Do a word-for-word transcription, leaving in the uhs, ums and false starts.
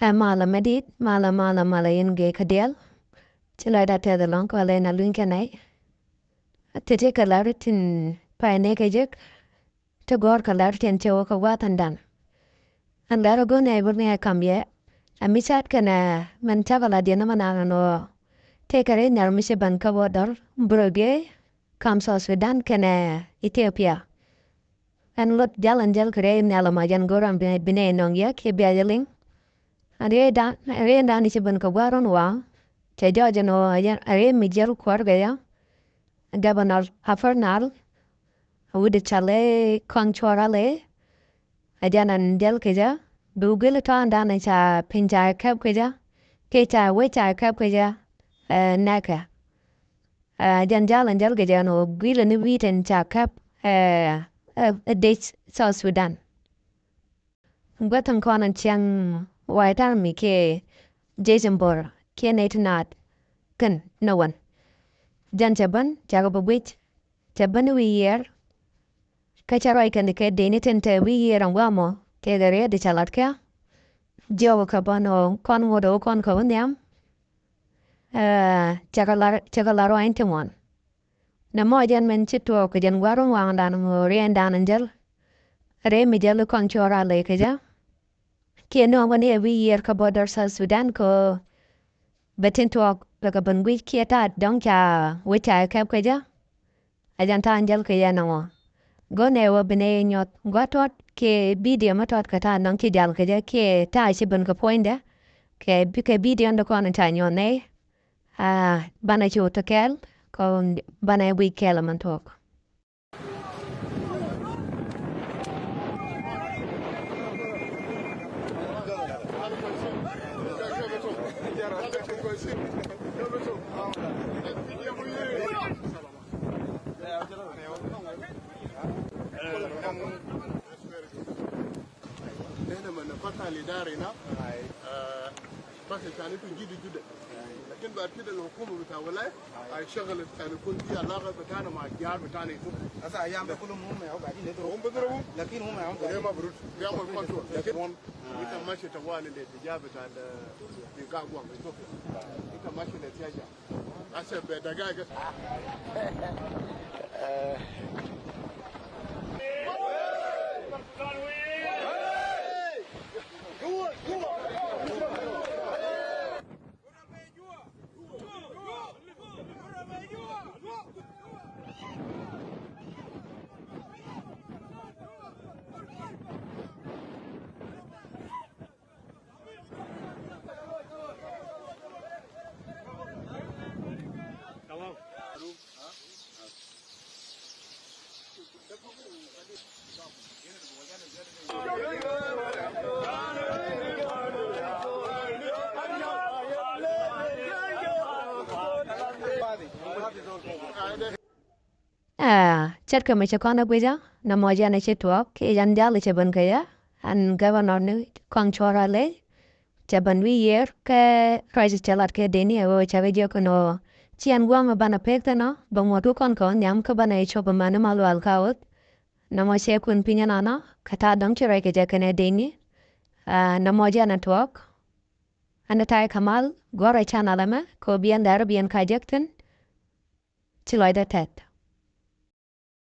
Ɛ malɛ mɛ dit, malɛ, malɛ, malɛ yɛn gee kä diɛl. Ci lɔcdä tɛth ɛlɔ̱ŋ kɛ wä lɛ na luny kɛ nɛy. Teti kɛ lar tin pay nɛ kɛ jek. Ti gɔ̱r kɛ lar tin cɛ wä kɛ gua̱a̱th ɛn dan. Ɛn lar ɛ go̱n ɛ bur ni ɛ kam yɛ. Ɛ mi ca̱t kɛnɛ mɛn cakɛ la diɛn ɛmɛ nan ɛn ɣöö tëëkɛ rɛy nhiar mi ci ben kä border, Burundi, kam South Sudan kɛnɛ Ethiopia. Ɛn ɣöö jäl ɛn jäl kɛ rɛy nhial ɛmɔ jɛn go̱r ɛn bi, bi nɛy nɔŋ yɛ kiɛ bia jɛ liŋ. Ɛn rɛydan, ɛn rɛydan ci ben kɛ gua̱a̱r run waŋ. Cɛ jɔɔc ɛn ɣöö ɛ rɛy mi jäl kuäär kɛ jɛ. Governor Afar Nal, a wi̱cdɛ cɔal i̱ Kɔaŋ Cuɔl Raley. Ɛ jɛn ɛn jäl kɛ jɛ. Bi wä guil tɔ̱ɔ̱ŋdan ca piny ca kɛp kɛ jɛ. Kiɛ ca wec ca kɛp kɛ jɛ. Ɛ nɛkɛ. Ɛ jɛn jäl ɛn jäl kɛ jɛ ɛn ɣöö guilɛ ni wi̱i̱ tin ca kɛp ɛ, ɛ, ɛ dec South Sudan. Gua̱th in kɔn in cieŋ White Army kiɛ jec in bo̱r kiɛ nɛy ti naath kɛn ni wän. Jɛn cɛ ben cakɛ bi guic, cɛ ben i̱ wi̱i̱ yiëër. Kä cɛ ruac kɛn kɛ deni tin te wi̱i̱ yiëër ɛn gua̱a̱mɔ kɛ kɛ riet di cɛ lat kɛ. Jiɔk kɛ bä nɔ kɔn ŋot ɛ wä kɔn kɛ wä nhiam. Ɛ, cɛ kɛ lar, cɛ kɛ lar ruac in ti ŋuan. Nɛ mɔ jɛn mɛn ci tuɔɔk kɛ jɛn gua̱r wä ŋuaŋdan ŋo̱o̱ riɛndan in jäl. Rɛy mi jäl i̱ Kɔaŋ Cuɔl Raley kɛ jɛ. Kiɛ nööŋ bä ni ɛ wi̱i̱ yiëër kä border South Sudan kɛ ɣöö bɛ tin tuɔɔk bɛ kɛ ben guic kiɛ ta̱a̱ dɔ̱ŋ ca wec ca kɛp kɛ jɛ. Ɛ jɛn ta̱a̱ in jäl kɛ yɛn ɛŋɔ. Go̱n ɛ wä bi nɛy nyuɔth gua̱th tɔt kiɛ bidio mi tɔt kɛ ta̱a̱ in dɔ̱ŋ ci jäl kɛ jɛ kiɛ ta̱a̱ ci ben kɛ puɔ̱nydɛ. Kɛ bi, kɛ bidio in dee kɔn in ca nyuɔth nɛy. Aa, banɛ cu ti kɛɛl kɛ banɛ guic kɛɛl ɛmɛn tuɔɔk. Nihna ma nafatta al idara hina, ah, bas ashan itum jidu jiddan. Lakin baad kida al hukuma bita wilaya hashtagal ashan yakun fi alaqa bitana ma al jihad bitana Ethiopia. Hasa ayam de kulum hum ya gaidin yadrubu. Hum bidrubu. Lakin hum ya gaidin. Lima birud. Bi'amul control. Lakin ita mashi tawali le tijah bita al, bita Ethiopia. Ita mashi le tijah. Hasa be dagaga. Aa, ce̱tkɛ mi ci kɔn ɛ guicä, nɔmɔ jɛn ɛ ci tuɔɔk, kiɛ jɛn jäl cɛ ben kɛ yɛ, ɛn governor ni Kɔaŋ Cuɔl Raley, cɛ ben wi̱i̱ yiëër, kɛ ruac cɛ lat kɛ deni ɛ ɣöö cɛ kɛ jiök ɛn ɣöö, ci ɛn gua̱a̱m ɛ banɛ pek thi̱n ɔ, bɛ ŋuɔ̱t wä kɔn kɛ wä nhiam kä banɛ cop ɛmɛn ni Malual Kaoth, nɔmɔ cɛ kun piny ɛnɔnɔ, kɛ ta̱a̱ dɔ̱ŋ ci ruac kɛ jɛ kɛnɛ deni, aa, nɔmɔ jɛn ɛ tuɔɔk, ɛn ɛ ta̱a̱ kamal, gɔ̱rɛ canɛl ɛmɛ, kɛ ɣöö biɛn dɛr biɛn ka jek thi̱n, ci lɔcdä tɛth.